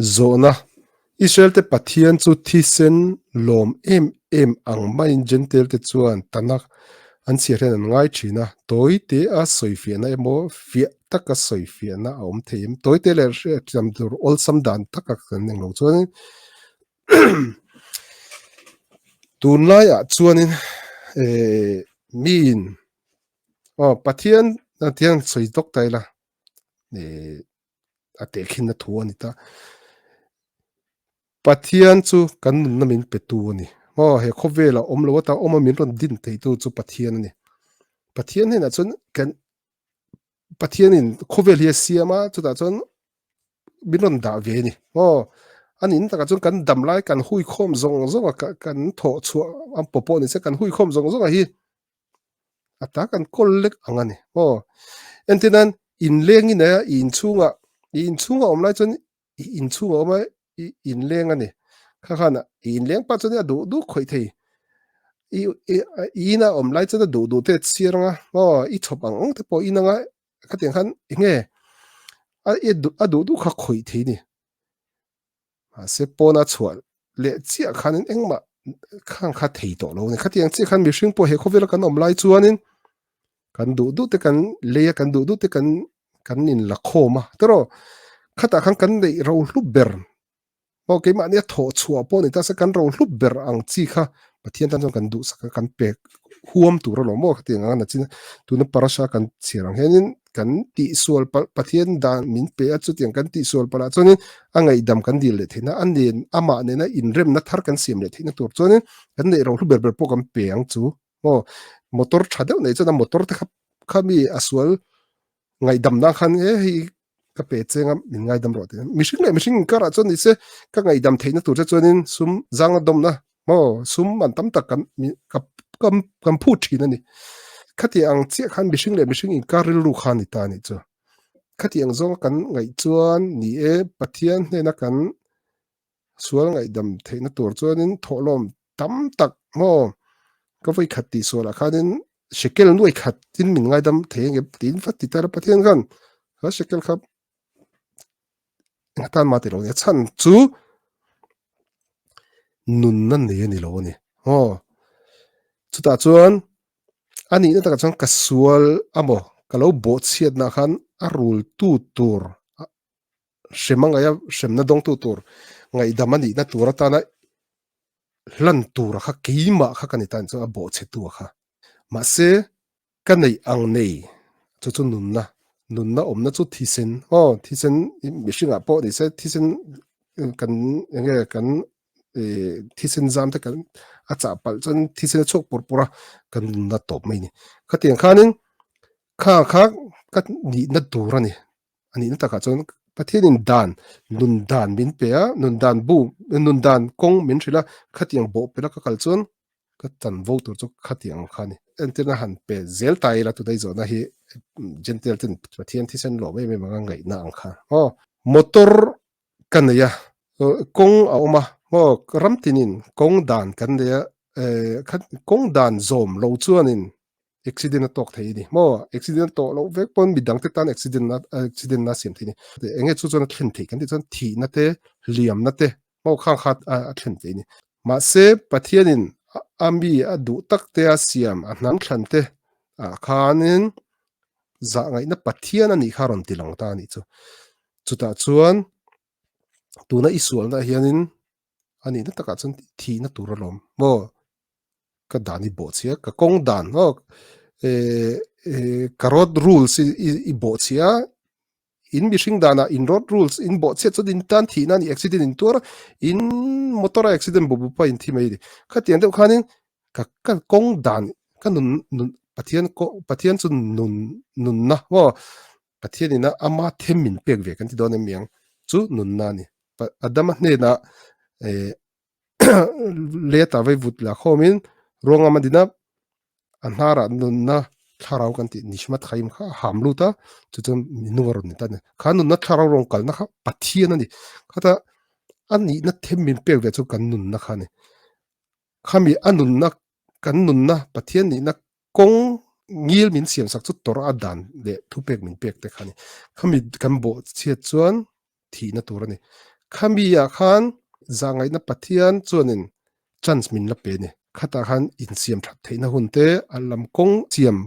Zawhna, Israelte Pathian chu thisen lawm em em ang maiin Jentail-te chuan Tanakh an chhiar hian an ngai thin a, tawite a sawifiahna emaw fiah taka sawifiahna a awm thei em? Tawite leh hriatthiam tur awlsam dan taka kan eng lo chuanin tunlaiah chuanin miin aw Pathian tiang sawi tawk ta ila a tehkhinna thu a ni ta. Pathian chu kan nunna min petu a ni. Maw he khawvela awm lo ata awma min rawn din theitu chu Pathian a ni. Pathian hnenah chuan kan Pathianin khawvel hi a siam a, chutah chuan min rawn dah ve a ni. Maw anin takah chuan kan dam lai kan hui khawm zawng zawng a, kan thawh chhuah ang pawh pawh ni se kan hui khawm zawng zawng a hi a ta kan kawl lek ang a ni aw entir nan inleng in a i inchhungah i inchhungah awm lai chuan i inchhungah awm a i inleng a ni kha khan i inleng pah chuan a duh duh khawih thei i i ina awm lai chuan a duh duh te a chhiar ang a aw i chhawp ang ang te pawh in anga khatiang khan enge a a duh duh kha khawih thei a ni. Mahse pawna chhuah leh chiah khanin engmah khang kha thei tawh lo a ni. Khatiang chiah khan mihring pawh he khawvela kan awm lai chuanin kan duh duh te kan lei a, kan duh duh te kan kan inla khawm a. Tiraw khatah khan kan neih ro hlu ber aw keimahnia thawh chhuah pawh ni ta se kan ro hlu ber ang chi kha Pathian tan chuan kan duhsak a, kan pek huam tur alawm maw khatiang anga nachin tuna parasha kan chhiar ang hianin kan tihsual palh Pathian dan min pe a chutiang kan tihsual palh ah chuanin a ngaihdam kan dil leh theihna a nen amah nena inremna thar kan siam leh theihna tur chuanin kan neih rohlu ber ber pawh kan pe ang chu maw motor tha deuh nei chuan a motor te kha kha mi a sual ngaihdam na khan e hei ka pe cheng a min ngaidam rawh tih mihring leh mihring inkarah chuan nise ka ngaihdam theihna tur che chuanin sum zanga dawmna maw sum an tam tak kan kan kan phut thin a ni khati ang chiah khan mihring leh mihring inkar rilru kha ni ta ni chu khati ang zawnga kan ngaih chuan ni e Pathian hnena kan sual ngaihdam theihna tur chuanin thawhlawm tam tak maw ka vawi khat tih sualah khanin shekel nuai khat tin min ngaidam thei ange tiin vat ti ta Pathian khan kha shekel kha engatan mah ti lo nia chhan chu nunna nei a ni lo a ni aw chutah chuan a nihna takah chuan ka sual amaw ka lo bawhchhiatna khan a rul tu tur hrem a ngaih a, hremna dawngtu tur ngaihdam a nihna tur atana hlan tura kha keimah kha ka ni ta chu a bawhchhetu a kha. Mahse, ka neih ang nei chu chu nunna, nunna awmna chu thisen, aw thisen mihringah pawh ni se thisen kan enge kan thisen zam te kan a chah palh chuan thisen a chhuak pur pur a, kan nunna tawp mai a ni. Khatiang khanin kha kha ka nihna tur a ni. A nihna takah chuan Pathianin dan, nun dan min pe a, nun dan bu, nun dan kawng min hrilh a, khatiang bawh pela ka kal chuan ka chanvo tur chu khatiang ang kha a ni. Entirna han pe zel ta ila tunai zawhna hi Gentile ten Pathian thisen lawm em em anga ngaihna ang kha. Aw, motor ka nei a, kawng a awm a, maw ram tinin kawng dan kan nei a, kawng dan zawm lo chuanin accident a tawk thei a ni maw accident a tawh loh vek pawn midang te tan accident na accident na siam thei a ni eng nge chu chuan a thlen theih kan tih chuan thihna te hliamna te maw khang kha a thlen thei a ni mahse Pathianin a mi a duh tak te a siam a hnam thlan te ah khanin zah ngaihna Pathian a nih kha a rawn ti lang ta a nih chu chutah chuan tuna i sualna hianin a nihna takah chuan thihna tur alawm maw ka dan i bawh chhia ka kawng dan aw eh eh ka road rules i i bawh chhia in mihring danah in road rules in bawh chhiat chuan in tan thihna a ni accident in tuar a in motor a accident bup bup a in thi mai a ni khatiang deuh khanin ka ka kawng dan ka nun nun Pathian Pathian chu nun nunna maw Pathianina ama them min pek ve kan ti dawn em mi ang chu nunna a ni Adama hnenah eh leta vei vut la khawmin ruangam a din a, a hnarah nunna thlarau kan tih nishmat chaim kha a ham lut a, chu chuan minung a rawn ni ta a ni. Kha nunna thlarau rawn kalna kha Pathian a ni. Khata a nihna them min pek ve chu kan nunna kha a ni. Khami a nunna kan nunna Pathian nihna kawng ngil min siamsak chu tawrh a dan leh thupek min pek te kha a ni. Khami kan bawhchhiat chuan thihna tur a ni. Khami ah khan zahngaihna Pathian chuanin chance min la pe a ni. Khatah khan insiam that theihna hun te, a lam kawng siam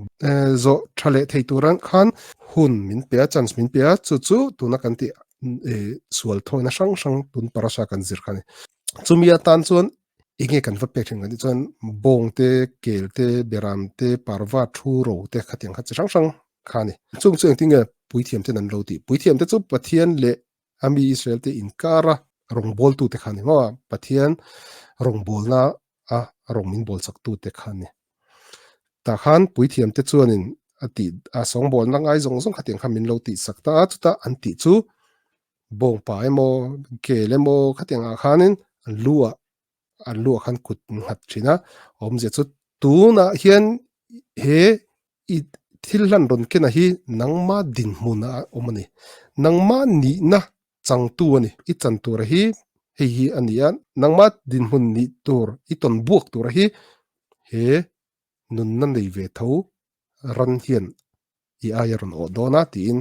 zawh tha leh thei tura khan hun min pe a, chance min pe a, chu chu tuna kan tih sual thawina hrang hrang tun parasha kan zir kha a ni. Chumi atan chuan enge kan va pek thin kan tih chuan bawng te, kel te, beram te, parva thu ro te khatiang kha chi hrang hrang kha a ni. Chung chu engtin nge puithiam ten an lo tih? Puithiam te chu Pathian leh a mi Israel te inkara rawngbawltu te kha a ni maw a, Pathian rawngbawlna a rawng min bawl chak tu te kha a ni. Tah khan puithiam te chuanin a tih a sawngbawlna ngai zawng zawng khatiang kha min lo tih sak ta a, chutah an tih chu bawngpa emaw kel emaw khatiang ah khanin an lu ah an lu ah khan kut an nghat thin a, awmzia chu tunah hian he i thil hlan rawn kena hi nangma dinhmun a awm a ni. Nangma nihna changtu a ni. I chan tura hi hei hi a ni a, nangma dinhmun nih tur i tawn buak tura hi he nunna nei ve tho ran hian i aia rawn awh dawn a tiin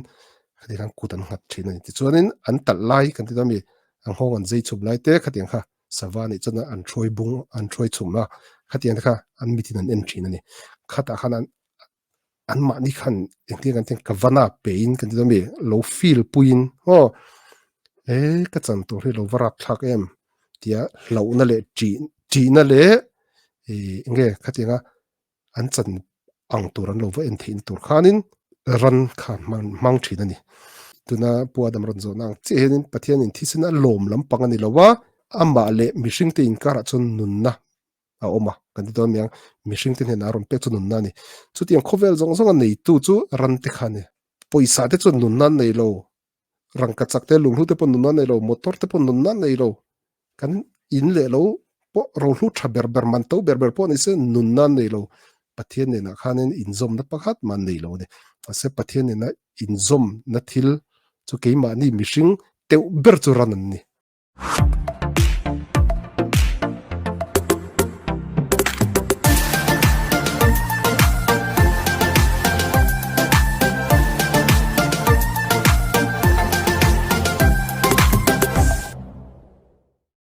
khatiang khan kut an nghat thin a ni. Tichuanin an talh lai kan ti dawn a mi, an nghawng an zei chhup lai te khatiang kha sava nih chuan an hruai bung an hruai chhum a, khatiang te kha an mitin an en thin a ni. Khatah khan an anmahni khan engtin kan tih kavana pein kan ti dawn a mi, lo feel puiin aw he ka chan tur hi lo va rap thlak em tia hlauhna leh ṭih ṭihna leh ih enge khatianga an chan ang tur an lo va en theihna tur khanin ran kha hman hmang thin a ni. Tuna Pu Adam rawn zawhna ang chiah hianin Pathianin thisen a lawm lampang a ni lo a, amah leh mihringte inkarah chuan nunna a awm a, kan ti dawn aniang, mihringte hnenah a rawn pek chu nunna a ni. Chutiang khawvel zawng zawnga neitu chu rante kha a ni. Pawisa te chuan nunna an nei lo, rangkachak te lunghlu te pawh nunna nei lo, motor te pawh nunna nei lo, kan in leh lo pawh rohlu tha ber ber man to ber ber pawh ni se nunna nei lo, Pathian nenah khanin inzawmna pakhat mah nei lo a ni. Mahse Pathian nena inzawmna thil chu keimahni mihring teuh ber chu ran an ni.